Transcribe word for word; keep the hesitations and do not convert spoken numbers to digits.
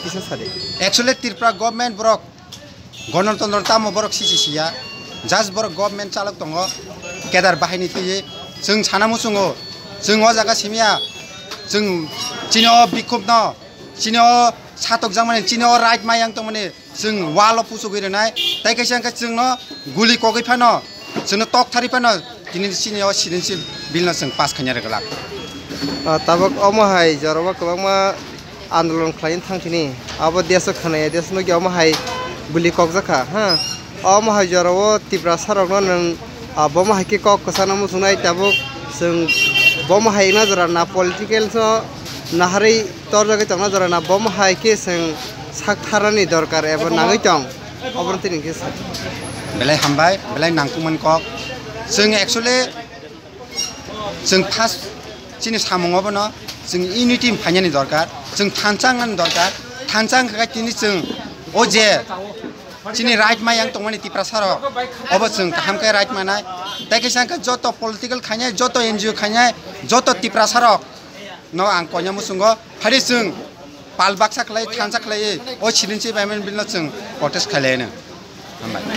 Kisa sadi. Actually, Tripura government borok Ganatantro tamo borok sisi siya, just borok government chalok tongo, kedar bahini twiwi chwng sana muchungo, chwng o jaga simiya, chwng chini o bikhupno, chini o satokjakmani, chini o right mayang tongmani chwng walo puchugwi rwnai, tai kaisa hwnkhe chwngno guli kogwi phano, chwngno tok thari phano, tini chini o citizenship bill no chwng pass khaina rwglak. Ah, tabuk omo hai jorao kwbangma andolon khlaina thang thini. Abo desh o khwnaya, desh nugya omo hai bwlwi kokjak kha, ha. Omo hai jorao Tiprasa rokno nwng, ah, bomo hai khe kok kwchangno muchungnai tabuk chwng bomo hai wngna jora na political no naharwi torjagwi tongna jora na bomo hai khe chwng sak tharnani dorkar eba nangwi tong. Obono tini khe sa. Belai hambai, belai nangkukmani kok. Chwng actually Chwng first chini samung obono chwng unity phainani dorkar, chwng thansa wngnani dorkar, thansa wngkha khe tini chwng o je chini right mayang tongmani Tiprasa rok, obo chwng kaham khe right manai. Tai kaisa hwnkhe joto political khainai, joto N G O khainai, joto Tiprasa rok no ang koina muchungo phari chwng pal baksa khlai, thansa khlai, o citizenship amendment bill no chwng protest khlai laino. Hambai.